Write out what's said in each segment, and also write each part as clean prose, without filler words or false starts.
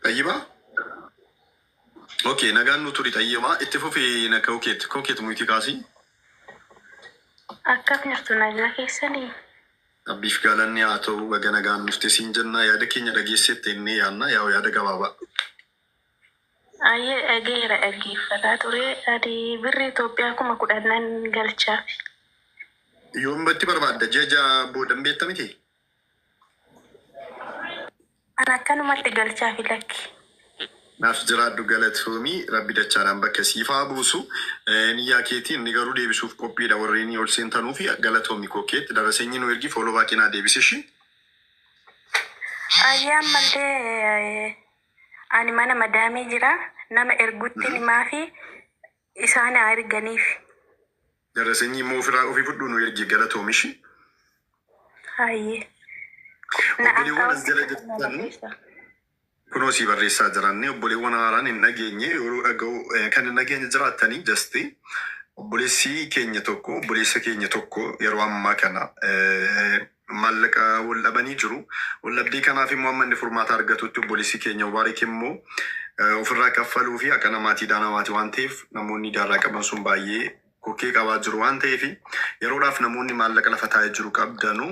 Xayyibaa? Okay, nagaan nu turi Xayyibaa. Itti fufi na Kokeet. Kokeet mute kaasii. Akkam jirtu, nagaa keessanii? Abbiif galanni haa ta'u, baga nagaan dhufte siin jenna. Yaada keenya dhageessetti innee yaadna, yaa'u yaada gabaabaa. Ayyee, dhageera, dhaggeeffataa ture. Ani birri Itoophiyaa 10,000 nan galchaaf. Yoom batti barbaadda? Ji'a 6 boodan beekta miti? An akkanumatti galchaafi lakki. Naaf jiraadhu, galatoomii, rabbi dachaadhaan bakka siif haa buusu. Niyyaa keetii inni garuu deebisuuf qophiidha warreen ol seentanuu fi galatoomi Kokeet. Daraseenyi nu ergi, follow back naa deebisishi. Ayyee, ammallee ani mana madaamii jira. Nama ergutti himaafi isaan haa erganiif. Daraseenyi immoo ofirraa ofii fudhuu nu ergi, galatoomishi. Hayyee. Na Obboleewwan as akkaawuntii jala kana na jirtan barreessa. Kunoo sii barreessaa jiranne. Obboleewwan haaraan hin dhageenye yeroo dhaga'u kan hin dhageenye jiraattanii, just obboleessi keenya tokko obboleessa keenya tokko yeroo ammaa kana maallaqa wal dhabanii jiru. Wal dhabdee kanaaf immoo amma inni furmaata argatutti obboleessi keenya Mubaarik immoo ofirraa kaffaluu fi haqa namaatii idaa namaati waan ta'eef, namoonni idaarraa qaban sun baay'ee kokkee qabaa jiru waan ta'eef, yeroodhaaf namoonni maallaqa lafa taa'ee jiru qabdanu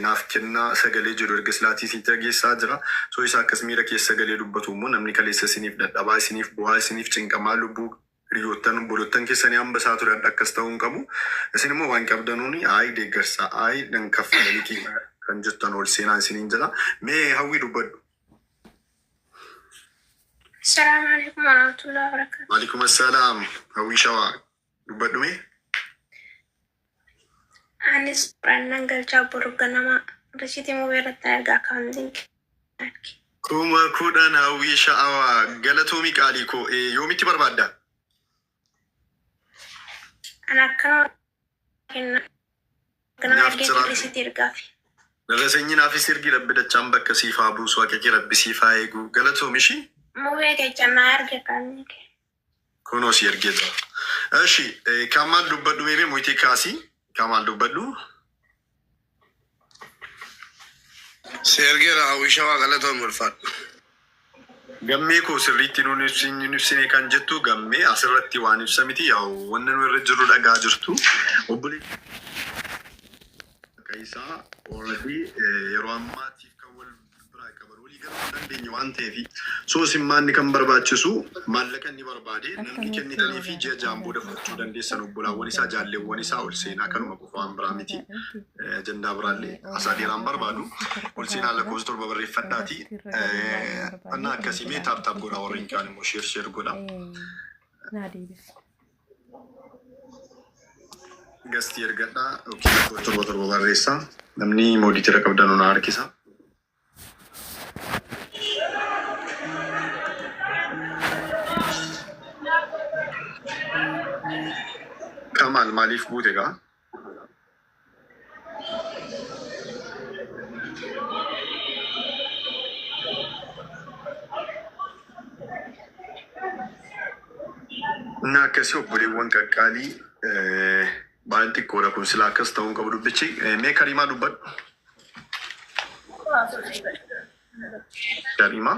naaf kennaa sagalee jedhu erga silaatii isin dhageessaa jira. So isa akkas miira keessa galee dubbatu immoo namni kaleessa isiniif dadhabaa, isiniif bu'aa, isiniif cinqamaa, lubbuu hiriyoottan obboloottan keessanii hamba isaa ture adda akkas ta'uu hin qabu. Isin immoo waan qabdanuuni ayi deeggarsa ayi nan kaffala liqii kan jettan ol seenaa isiniin jedha. Mee Hawwii, dubbadhu. Assalamu alaikum warahmatullahi wabarakatuh. Waalaikum assalaam. Hawwii Shawaa, dubbadhu mee. Anis 10 galchaa, boru ganama risiitii mobile irratti ergaa akkaawuntiin arge. 10,000, Hawwii Sha'awaa, galatoomii qaalii koo. Yoomitti barbaadda? An akkana kenna ganama Naaf ergeetiin jiraadhu. risiitii ergaafi. Daraseenyi naafis ergi, rabbi dachaan bakka siif haa buusu, haqa kee rabbi siif haa eegu, galatoomi ishii. Mobile kecha naa erge akkaawuntiin kee. Kunoo si ergee jira. Eshi, Kamaal, dubbadhu meemee, mute kaasii. Kamaal, dubbadhu. Si ergeera Hawwii Shawaa, galatoon ulfaadhu. Gammee koo, sirriitti nuun ibsine kan jettu gammee asirratti waan ibsa miti, yaa'u wanna nu irra jirru dhagaa jirtu. Obboleessi isaa already yeroo ammaatiif kan wal biraa qaban walii galuu hin dandeenye waan ta'eef, so isin maanni kan barbaachisu maallaqa inni barbaade namni Akkamitti kennitanii fi ji'a 6n booda fudhachuu dandeessan. Obbolaawwan isaa, jaalleewwan isaa ol seenaa, kanuma qofa, waan biraa miti. Ajandaa biraallee asaa dheeraan barbaadu. Ol seenaa, lakkoofsa 7 barreeffadhaati. Annaa akkasii mee tap tap godha, warreen kaan immoo share share godha. Naa deebisi. Guest ergadhaa yookiin lakkoofsa 7 7 barreessaa. Namni moderator qabdan na harkisa. Kamaal, maaliif buute gaa? Inni akkasii obboleewwan qaqqaalii, baay'een xiqqoodha kun, silaa akkas ta'uu hin qabu dubbichi. Mee Kariimaa, dubbadhu. Kariimaa.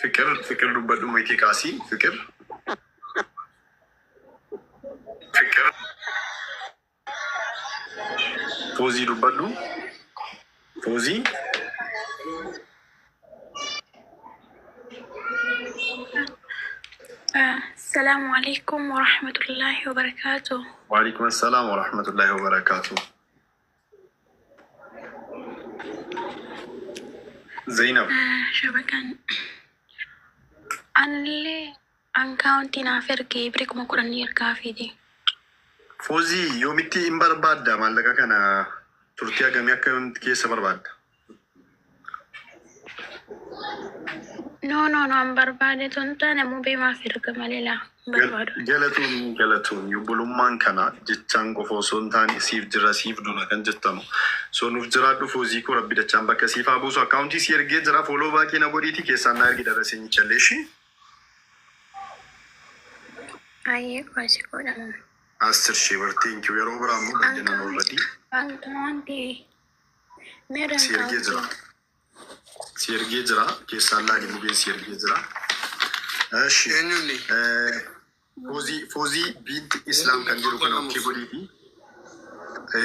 Fiqir, Fiqir, dubbadhu, mute kaasii Fiqir. Fiqir. Foozii, dubbadhu. Foozii. Assalamu alaikum warahmatullahi wabarakatuh. Waalaikum assalaam wa rahmatullahi wa barakaatuh. Zainab. Shabakaan anillee akkaawuntii naaf ergee birrii 10,000 ergaa fiidi. Foozii, yoomitti hin barbaadda maallaqa kana? Turtii hagamii akka keessa barbaadda? No, no, no, an barbaade tun taane, mubee maaf erga malee laa hin barbaadu. Galatoomii, galatoomii. Obbolummaan kana jechaan qofa osoo hin taane, siif jira, siif duna kan jettanu. So nuuf jiraadhu Foozii koo, rabbi dachaan bakka siif haa buusu. Akkaawuntii si ergee jira, follow back na godhiiti keessaan naa ergi daraseenyichallee ishii. Ayyee, qosi godhama. 10 ሺህ ብር, thank you. Yeroo biraa immoo bal'inaan already Akkaawuntii meera si ergee jira. akkaawuntii. Si ergee jira. Keessaan laali mubeen si ergee jira. Eshi. Eenyuuni? Foozii Foozii Bint Islaam kan jedhu kana okay godhiiti.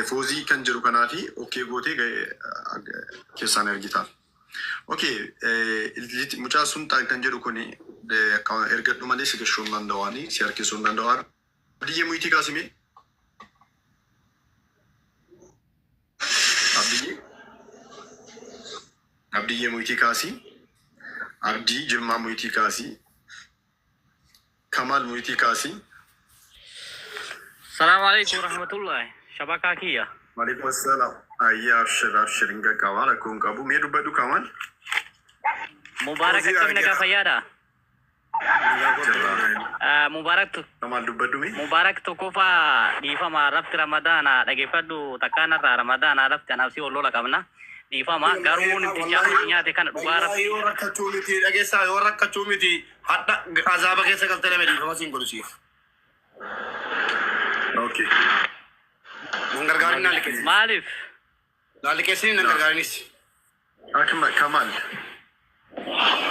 Foozii kan jedhu kanaa fi okay gootee keessaan ergitaaf. Okay, mucaa Sultaan kan jedhu kuni akka ergadhu malee si gashuu hin danda'u si harkisuu hin danda'u. Abdiyyee muyitii kaasimee. Abdiyyee. Abdiyyee muyitii kaasii. Abdii Jimmaa muyitii kaasii. Kamaal muyitii kaasii. Salaamu alaikum warahmatullahi. Shabakaa kiyya. Maaleykum assalaam. Ayyee abshir abshir hin qaqqaba rakkoo hin qabu. Mee dubbadhu Kamaal. Mubaarak Foozii akkami nagaa argeera. fayyaadha? Jirra. Mubaarak Kamaal dubbadhu mee. Mubaarak tokkoffaa dhiifama rabbi Ramadaana dhageeffadhu takkaanarraa Ramadaana rabbi anaaf si wal lola qabna. Dhiifama garuu namticha amma nyaate kana dhugaa Wallaahi rabbi. yoo rakkachuu miti dhageessaa yoo rakkachuu miti hadha azaaba keessa galtee nama dhiifama siin godhu siif. Okay. Nan gargaarin naan liqeessin. Maaliif? Naan liqeessin nan gargaarinis. Akma Kamaal.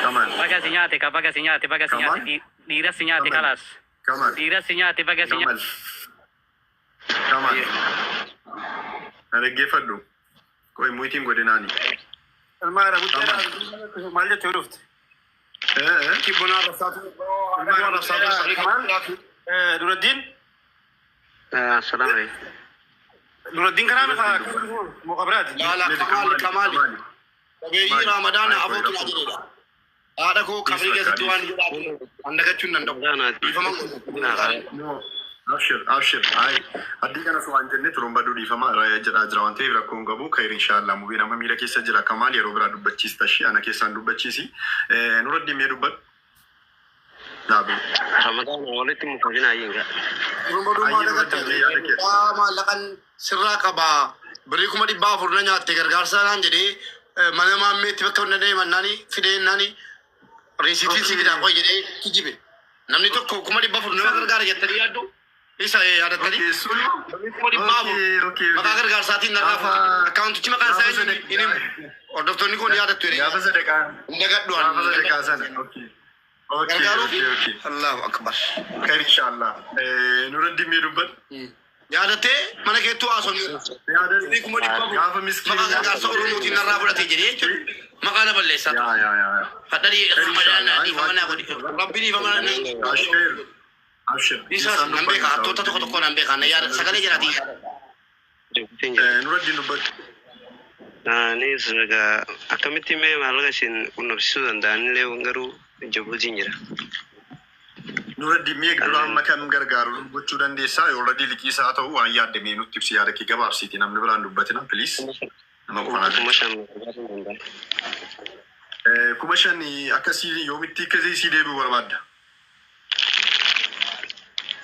Kamaal. Baga si nyaate ka baga si nyaate baga si Kamal? nyaate dhiira si nyaate Kamal. kalaas. Kamaal. Dhiira si nyaate baga si nyaate. Kamal. Kamal. Na dhaggeeffadhu. Qoy muyitiin godinaani. Ilmaa Kamal. maal jettee dhufte? Eh. Kibbonaa rabsaatu. Ilmaa rabsaatu. Kamal. Nuraddiin. Assalamu alaikum. Nuraddiin kanaa moo qabiraati? Laala Kamaali Kamaali. Dhageeyyii Ramadaana afootu naa jedhedha. Haadha koo qabrii keessatti waan jedhaatu an dagachuu hin danda'u. Dhiifama No. Abshir, abshir. Ay, addii kana waan jenne turumba dhiifama jedhaa jira waan ta'eef rakkoo hin qabu. Kayir inshaallah mubeen amma miira keessa jira. Kamaal yeroo biraa dubbachiista ishee ana keessaan dubbachiisi. Nuraddiin mee dubbadhu. Dhaabu. Ramadaan walitti mukatina ayinga. Duruma dagatte maallaqan sirraa qabaa. Birrii 400,000 na nyaatte gargaarsa naan jedhee mana maammeetti bakka hunda deeman naani fidee naani riisiitiin si fidaa qoy jedhee kijibe. Namni tokko 400,000 nama gargaara jettanii yaaddu isa yaadattanii. Okay, sunu. Namni 400,000 Okay. maqaa gargaarsaatiin narraa fuute. Akkaawuntichi maqaan isaa eenyu hin himu. Hordoftoonni kun yaadattu jedhee. Gaafa sadaqaa. Hin dagadhu Gaafa ani. sadaqaa sana. Okay. Okay, Gargaaruufi. okay. Allahu akbar. Kayir inshaallah. Nuraddiin mee dubbadhu. Yaadattee mana keettuu haasofni. Birrii 400,000 Gaafa miskiin. maqaa gargaarsa Oromootiin narraa fudhate jedhee jechuudha. Maqaa na balleessaa ture. Yaa yaa yaa. Hadha dhiifama naa godhi. Rabbi dhiifama naa Abshir. Abshir. Isaas nan beeka hattoota tokko tokko nan beeka. Yaada sagalee jiraatiin. Nuraddiin dubbadhu. Anis egaa akkamitti mee maallaqa isin qunnamsiisuu danda'anillee garuu Jibuutiin jira. Nuraddiin mee dura amma kam gargaaru gochuu dandeessaa? Yoo already liqii isaa ta'u waan yaadde mee nutti ibsi yaada kee gabaabsiiti namni biraan dubbatina please. Nama qofaan 5,000 gargaaruu danda'a. 5,000 akkasii yoomitti akkasii sii deebi'u barbaadda?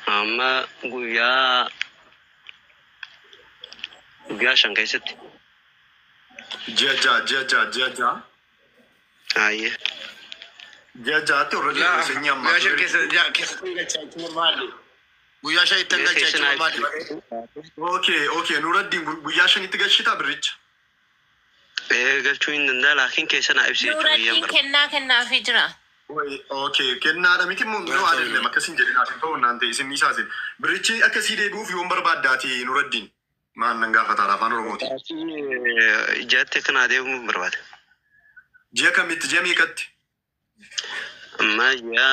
Amma guyyaa 5 keessatti. Ji'a 6 ji'a 6 ji'a 6. Ayyee. Ji'a 6tti already sanyii ammaa. Guyyaa 5 keessatti galchaa jechuun barbaadde. Guyyaa 5tti galchaa jechuun barbaadde. Okay Nuraddiin guyyaa 5tti galchitaa birricha? Ee galchuu hin danda'a laakiin keessa naa ibsi jechuun guyyaan Nuraddiin barbaada. kennaa kennaafii jira. Okay, kennaadha miti immoo no አይደለም akkasin jedhin ati ta'uu naan ta'e isin isaasin birrichi akkasii deebi'uuf yoon barbaaddaati Nuraddiin maan nan gaafataadha afaan Oromooti. Ji'aatti akka naa deebi'u barbaada. Ji'a kamitti ji'a meeqatti? Amma ji'a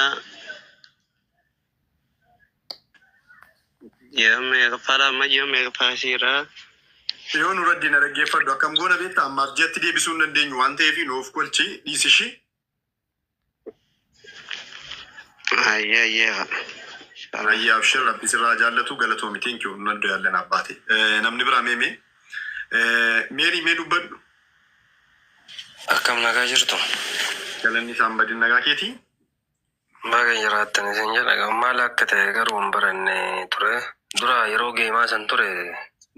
meeqaffaadha amma ji'a meeqaffaa isiirraa Yoo Nuraddiin na dhaggeeffadhu akkam goona beektaa ammaaf ji'atti deebisuu hin dandeenyu waan ta'eef nuuf kolchi dhiisishii. Ayyee ayyee. Ayyee abshir rabbi sirraa jaallatu galatoomi thank you nu adda yaallan abbaate. Namni biraa mee mee Meerii mee dubbadhu. Akkam nagaa jirtu? Galanni isaan badin nagaa keetii. Baga jiraattan isin jedha. Maal akka ta'e garuu hin baranne ture. Dura yeroo geemaa san ture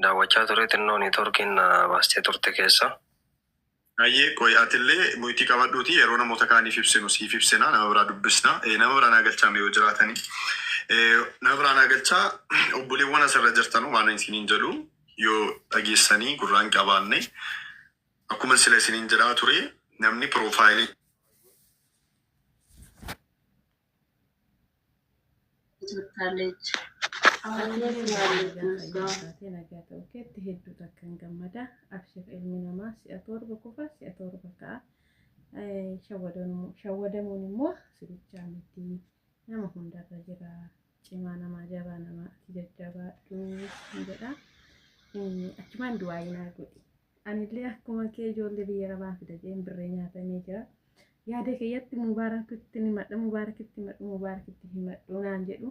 daawwachaa ture xinnoo niitoorkiin na baastee turte keessa. Ayyee qoy atillee muyitii qabadhuuti yeroo namoota kaaniif ibsinu siif ibsina nama biraa dubbisna nama biraa naa galchaa yoo jiraatanii. Nama biraa naa galchaa obboleewwan asirra jirtan waan isiniin jedhu yoo dhageessanii gurraan qabaanne akkuma sila isiniin jedhaa ture Namni piroofaayilii Turtaleech. Atiillee nagaa fayyaa taatee nagaa ta'uu keetti hedduu takkan gammada. Abshir ilmi namaa si'a torba kufa si'a torba ka'a. Shawwadamuun immoo si bichaa miti nama hundarra jira. Cimaa namaa jabaa namaa ati jajjabaadhu jedha. Achumaan du'aayii naa godhi. Anillee akkuma kee ijoollee biyya arabaa fida jeen birree nyaatamee jira. Yaada kiyyatti Mubaarakitti himadhu Mubaarakitti himadhu Mubaarakitti himadhu naan jedhu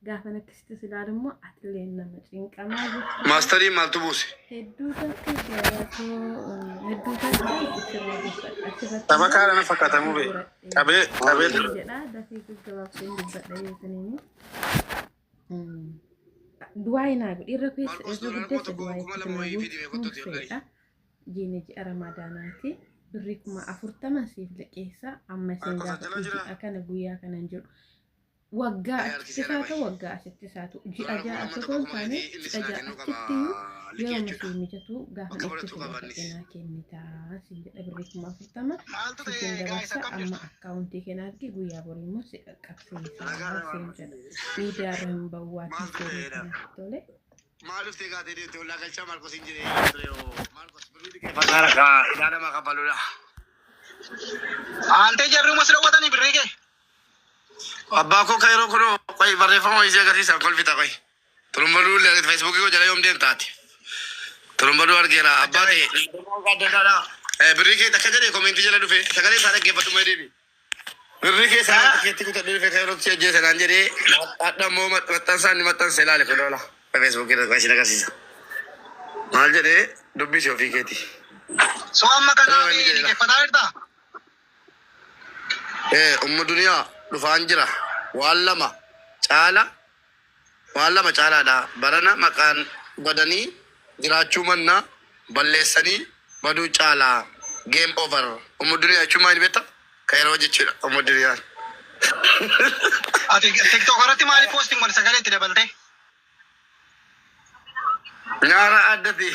gaafan akkasitti si ilaalu immoo atillee nama cinqamaa jirta. Maastarii maaltu buuse? Hedduu takka jabaatoo hedduu takka sirraa dubbadha. Asirratti Tapha immoo kaadha na fakkaata mube. godhadhee Qabee qabee jedha dafee gaggabaabsee dubbadha yeesaniini. Du'aa naa godhi irra keessa Maarqos irra doolaara kuma guddeessa tokko du'aa kuma itti lama naa wayii fidime guutuun kottuuti ol gali. fedha. Jiini ji'a ramadaanaati. Birrii 40,000 siif liqeessa amma isin Maarqos as jala gaafadhu jira. ji'a kana guyyaa kanan jedhu. Waggaa Ay achittis harkiseera haa bayi. ta'u waggaa asittis haa ta'u ji'a Doolaara ja'a kuma lama osoo tokko hin kuma taane sadii inni ji'a sinaa ja'a kennuu qaba achittiyyuu liqii yeroo jechuudha. masii mijatu gaafan Bakka itti fudhachuu si qaba gaafadhe innis. naa kennitaa siin jedha birrii 40,000 Maaltu siifin ta'e gaa'is dabarsa akkam amma jirtu? akkaawuntii kee naaf ergi guyyaa borii immoo si qaqqabsiisa Nagaadha siin Maarqos. jedha. Miidiyaa irra hin bawwaatiin Maaltu seerri ta'eedha? kanatti tole. Maal dhuftee kaatee deemte ollaa galchaa Maarqos hin jedhee ture hoo. Maarqos birrii liqeeffataa kaa ilaalama kafaluudha. Aantee jarri uma si dhowwatanii birrii kee. Abbaa koo kan yeroo kunoo qoy barreeffama wayii si agarsiisa kolfita qoy. Turumbaluu feesbuukii koo jala yoom deemtaati? Turumbaluu argeera abbaa Ajaa'iba. kee adda addaadha. Birrii kee takka jedhee komentii jala dhufe sagalee isaa dhaggeeffadhu mee deebi. Birrii kee sana keetti kutadhee dhufe kan yeroo si ajjeese naan jedhee hadha immoo maxxansaa inni maxxanse ilaali kun oola. Feesbuukii irra isin agarsiisa. Maal jedhee dubbisi ofii keeti. So amma Kunoo kanaaf inni jedhe la. liqeeffataa jirtaa? Ummu duniyaa dhufaan jira waan lama caala waan lama caalaadha barana maqaan badanii jiraachuu mannaa balleessanii baduu caala game over ummu duniyaa jechuun maal beekta ka yeroo jechuudha ummu duniyaan. Ati TikTok irratti maaliif posting godhe sagalee itti dabaltee? Nyaara addati.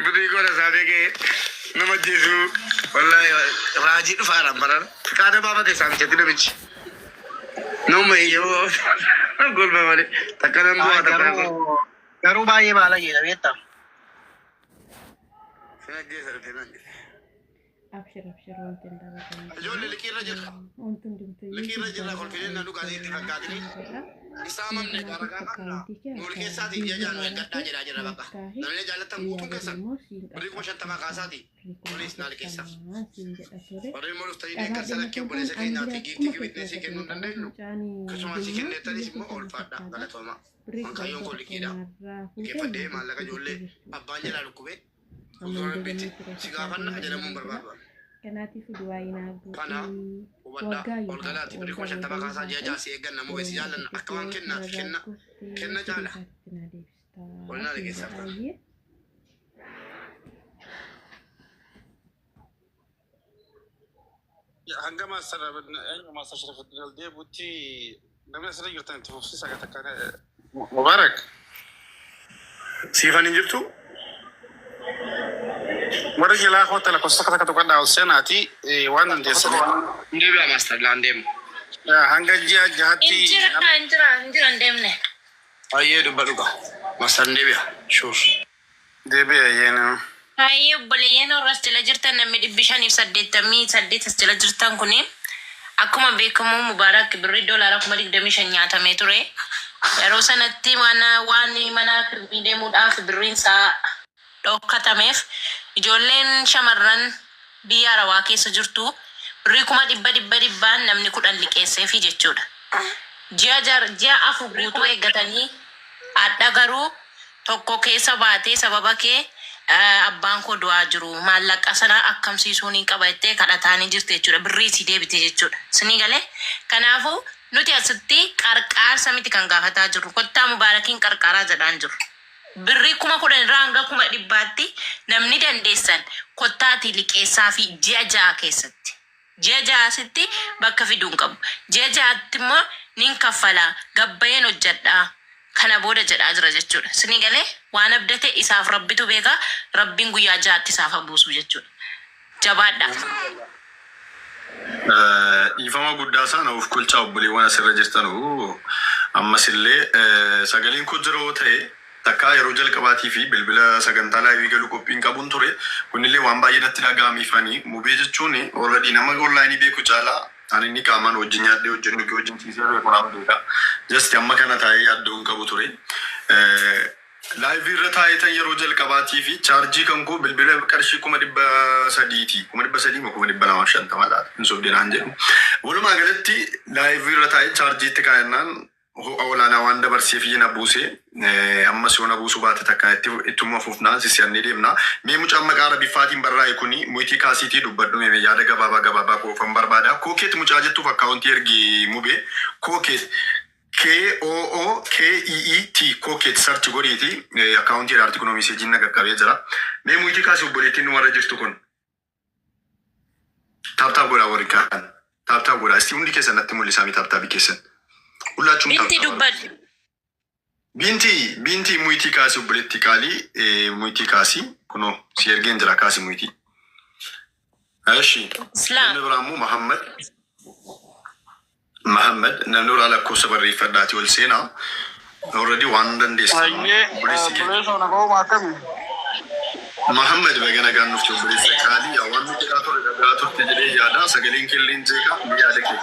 Birrii goona isaa beekee nama ajjeesu wallahi raajii dhufaadha baran. Qaada baafate saamichatti namichi. Nama iyyuu golba malee takka nan bu'aa Ay takka nan garuu garuu baay'ee baalageedha beektaa. Sin ajjeesa dhufe naan jedhe. Abshir abshir wanti hin dabalamne. Ijoollee liqii irra jirra. Wanti hundumtuu Liqii irra jirra kolfinee na dhugaatii itti fakkaatini. Hin saamamne ragaa qabna. Nu ol keessaatii ji'a ja'a nu eeggadhaa jedhaa jirra bakka. Namni jaallattan guutuun keessan birrii 50,000 kaasaatii kunis naa liqeessaaf. Warri immoo dhuftanii deeggarsa lakkii obboleessa keenyaa fi giiftii kibitneesii kennuu hin dandeenyu. Akkasumas si kennettanis immoo oolfaadha galatoomaa. Kaayyoon koo liqiidha. Liqeeffadhee maallaqa ijoollee abbaan jalaa dhukkubee fuuldura rabbiitti si gaafannaa jedhamuu hin barbaadu. ani. Kanaatiif du'aayi naa Kana godhi. hubadhaa Waggaa ol yoo galaati taate birrii kuma waggaa shantama booda kaasaa yoo ji'a taate ja'a si eegganna mubee si yeroo jaallanna tokko akka waan kennaati narraa kenna kuftee kenna firii caala isaatti naa deebistaa ol naa siin liqeessaaf jedha kana. ayyee. Hanga maastar eenyu maastar Sharafuddin ol deebi'utti namni asirra jirtan itti fufsiisa akka takka Mubaarak. Siifan hin jirtu? Warri jalaa kootta lakkoofsa takka takka tuqadhaa ol seenaati waan dandeessanii. Hin deebi'a maastar laan deemu. Hanga ji'a jahatti Hin jira, hin jira, hin jira, hin deemne. Baay'ee dubbadhu gaa. Maastar hin deebi'a. Sure. Deebi'a yeena. Baay'ee obboleeyyan warra as jala jirtan namni 588 as jala jirtan kuni akkuma beekamu Mubaarak birrii doolaara 25,000 nyaatamee ture. Yeroo sanatti mana waan mana kirbii deemuudhaaf birriin isaa dhokatameef ijoolleen shamarran biyya Arabaa keessa jirtu birrii kuma dhibba dhibba dhibbaan namni 10 liqeesseefi jechuudha. Ji'a jar ji'a afur guutuu eeggatanii adha garuu tokko keessa baatee sababa kee abbaan koo du'aa jiru maallaqa sana akkamsiisuun qaba jettee kadhataanii jirti jechuudha. Birrii isii deebite jechuudha. Isinii galee? Kanaafuu nuti asitti qarqaarsa miti kan gaafataa jirru. Kottaa Mubaarakiin qarqaaraa jedhaa hin jirru. Birrii 10,000 irraa hanga 100,000tti namni dandeessan kottaatii liqeessaafii ji'a 6 keessatti. Ji'a 6 asitti bakka fiduu hin qabu. Ji'a 6tti immoo nin kaffala, gad baheen hojjedha. Kana booda jedhaa jira jechuudha. Isinii galee? Waan abdate isaaf Rabbitu beeka. Rabbiin guyyaa ja'atti isaaf haa buusu jechuudha. Jabaadhaa. Dhiifama guddaa isaa na of kolchaa obboleewwan asirra jirtanu ammas illee sagaleen koo jira yoo ta'e takkaa yeroo jalqabaatii fi bilbila sagantaa live galuu qophiin qabuun ture kunillee waan baay'ee natti dhaga'ameef ani mubee jechuun already nama online beeku caalaa ani inni qaamaan wajjin nyaadhee wajjin dhugee wajjin ciisee beeku nama beeka just amma kana taa'ee yaadda'uu hin qabu ture. Live irra taa'eetan yeroo jalqabaatii fi chaarjii kan koo bilbila qarshii 300,000ti. 300,000 moo 250,000 laata? Hin sobde naan jedhu. Walumaa galatti live irra taa'ee chaarjii itti kaa'ennaan ho'a olaanaa waan dabarseef na buuse. Ammas yoo na buusuu baate takka itti ittuma fufnaa sisi'annee deemna. Mee mucaan maqaa Arabiffaatiin barraa'e kuni muyitii kaasiitii dubbadhu mee yaada gabaabaa gabaabaa qoofan barbaada. Kookeet mucaa jettuuf akkaawuntii ergi mubee. Kookeet KOOKEET Kookeet search godhiiti akkaawuntii irraarti kunoo miseejiin na qaqqabee jira. Mee muyitii kaasi obboleettiin numarra jirtu kun. Tap tap godhaa warri kaan. Tap tap godhaa. Isti hundi keessan natti mul'isaa mi tap tapii keessan. Hullaachuun tap Binti tap. dubbadhu. Binti binti muyitii kaasi obboleettii qaalii muyitii kaasi kunoo si ergeen jira kaasi muyitii. Eshi. Islaam. Namni biraa immoo Mahammad. Mahammad namni biraa lakkoofsa barreeffadhaati ol seenaa. Already waan dandeessan. Hayyee Obboleessi keenya. obboleessa nagoo akkami? Mahammad baga nagaan dhufte obboleessa qaalii yaa waan nuti jedhaa turre dhagaa turte jedhee yaada sagaleen keelleen jeeqa yaada kee.